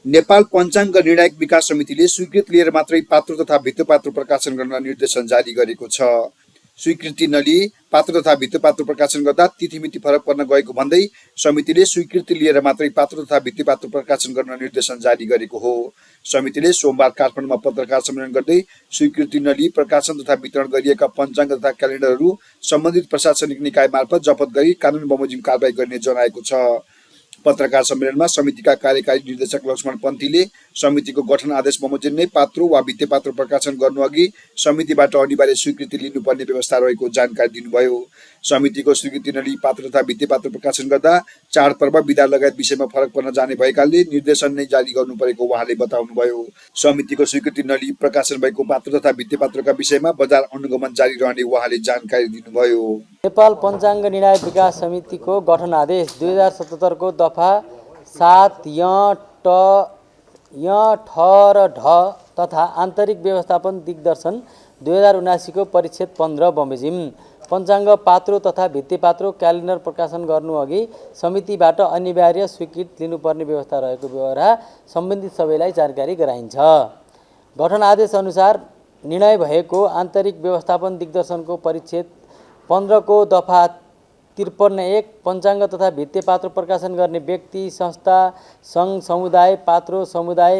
नेपाल पञ्चाङ्ग निर्णायक विकास समितिले स्वीकृति लिएर मात्रै पात्र तथा भित्तेपात्र प्रकाशन गर्न निर्देशन जारी गरेको छ। स्वीकृति नलिई पात्र तथा भित्तेपात्र प्रकाशन गर्दा तिथिमिति फरक पर्न गएको भन्दै समितिले स्वीकृति लिएर मात्रै पात्र तथा भित्तेपात्र प्रकाशन गर्न निर्देशन जारी गरेको हो। समितिले सोमबार काठमाडौँमा पत्रकार सम्मेलन गर्दै स्वीकृति नलिई प्रकाशन तथा वितरण गरिएका पञ्चाङ्ग तथा क्यालेन्डरहरू सम्बन्धित प्रशासनिक निकाय मार्फत जफत गरी कानुन बमोजिम कारबाही गर्ने जनाएको छ। पत्रकार सम्मेलनमा समितिका कार्यकारी निर्देशक लक्ष्मण पन्थीले समितिको गठन आदेश बमोजिम नै पात्र वा भित्तेपात्र प्रकाशन गर्नुअघि समितिबाट अनिवार्य स्वीकृति लिनुपर्ने व्यवस्था रहेको जानकारी दिनुभयो। समितिको स्वीकृति नलिई पात्र तथा भित्तेपात्र प्रकाशन गर्दा चाडपर्व बिदा लगायत विषयमा फरक पर्न जाने भएकाले निर्देशन नै जारी गर्नु परेको उहाँले बताउनुभयो। समितिको स्वीकृति नलिई प्रकाशन भएको पात्र तथा भित्तेपात्रका विषयमा बजार अनुगमन जारी रहने उहाँले जानकारी दिनुभयो। नेपाल पञ्चाङ्ग निर्णायक विकास समितिको गठन आदेश 2077 को दफा 7 ठ र ढ तथा आन्तरिक व्यवस्थापन दिग्दर्शन 2079 को परिच्छेद 15 बमोजिम पञ्चाङ्ग पात्रो तथा भित्तेपात्रो क्यालेन्डर प्रकाशन गर्नुअघि समितिबाट अनिवार्य स्वीकृति लिनुपर्ने व्यवस्था रहेको व्यवहार सम्बन्धित सबैलाई जानकारी गराइन्छ। गठन आदेश अनुसार निर्णय भएको आन्तरिक व्यवस्थापन दिग्दर्शनको परिच्छेद 15 को दफा 53(1) पञ्चाङ्ग तथा भित्तेपात्र प्रकाशन गर्ने व्यक्ति, संस्था, सङ्घ, समुदाय, पात्रो, समुदाय,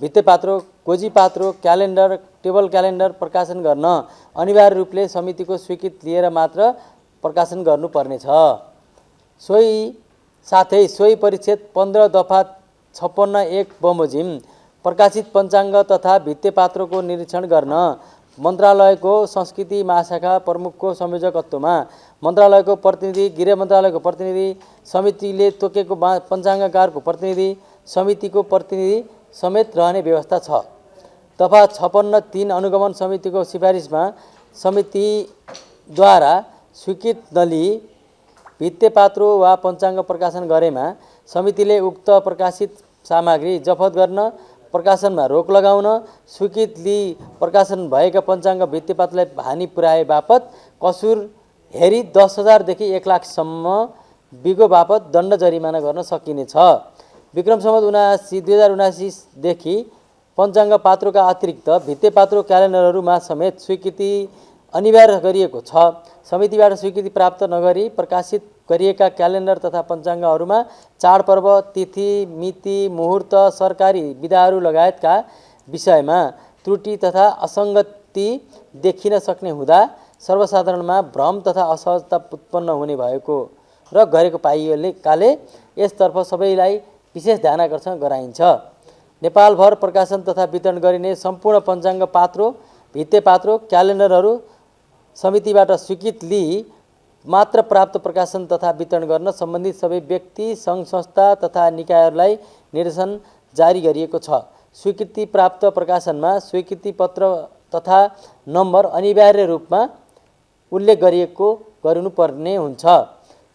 भित्तेपात्रो, खोजीपात्रो, क्यालेन्डर, टेबल क्यालेन्डर प्रकाशन गर्न अनिवार्य रूपले समितिको स्वीकृति लिएर मात्र प्रकाशन गर्नुपर्नेछ। सोही परिच्छेद 15 दफा 56(1) बमोजिम प्रकाशित पञ्चाङ्ग तथा भित्तेपात्रको निरीक्षण गर्न मन्त्रालयको संस्कृति महाशाखा प्रमुखको संयोजकत्वमा मन्त्रालयको प्रतिनिधि, गृह मन्त्रालयको प्रतिनिधि, समितिले तोकेको पञ्चाङ्गकारको प्रतिनिधि, समितिको प्रतिनिधि समेत रहने व्यवस्था छ। दफा 56(3) अनुगमन समितिको सिफारिसमा समितिद्वारा स्वीकृत नलिई भित्तेपात्रो वा पञ्चाङ्ग प्रकाशन गरेमा समितिले उक्त प्रकाशित सामग्री जफत गर्न, प्रकाशनमा रोक लगाउन, स्वीकृति लिई प्रकाशन भएका पञ्चाङ्ग भित्तेपात्रलाई हानि पुर्याए बापत कसुर हेरी 10,000 देखि 1 लाखसम्म बिगो बापत दण्ड जरिमाना गर्न सकिनेछ। विक्रम सम्वत 2079 देखि पञ्चाङ्ग पात्रोका अतिरिक्त भित्तेपात्रो क्यालेन्डरहरूमा समेत स्वीकृति अनिवार्य गरिएको छ। समितिबाट स्वीकृति प्राप्त नगरी प्रकाशित गरिएका क्यालेन्डर तथा पञ्चाङ्गहरूमा चाडपर्व, तिथि, मिति, मुहुर्त, सरकारी बिदाहरू लगायतका विषयमा त्रुटि तथा असङ्गति देखिन सक्ने हुँदा सर्वसाधारणमा भ्रम तथा असहजता उत्पन्न हुने भएको र गरेको पाइएकाले यसतर्फ सबैलाई विशेष ध्यानाकर्षण गराइन्छ। नेपालभर प्रकाशन तथा वितरण गरिने सम्पूर्ण पञ्चाङ्ग पात्रो, भित्तेपात्रो क्यालेन्डरहरू समितिबाट स्वीकृति लिई मात्र प्राप्त प्रकाशन तथा वितरण गर्न सम्बन्धित सबै व्यक्ति, सङ्घ, संस्था तथा निकायहरूलाई निर्देशन जारी गरिएको छ। स्वीकृति प्राप्त प्रकाशनमा स्वीकृति पत्र तथा नम्बर अनिवार्य रूपमा उल्लेख गर्नुपर्ने हुन्छ।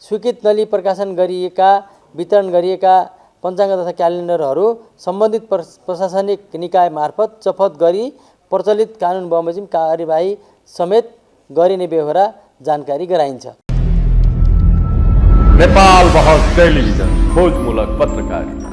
स्वीकृति नलिई प्रकाशन गरिएका, वितरण गरिएका पञ्चाङ्ग तथा क्यालेन्डरहरू सम्बन्धित प्रशासनिक निकाय मार्फत जफत गरी प्रचलित कानुन बमोजिम कार्यवाही समेत गरिने बेहोरा जानकारी गराइन्छ। नेपाल बहस टेलिभिजन खोजमूलक पत्रकारिता।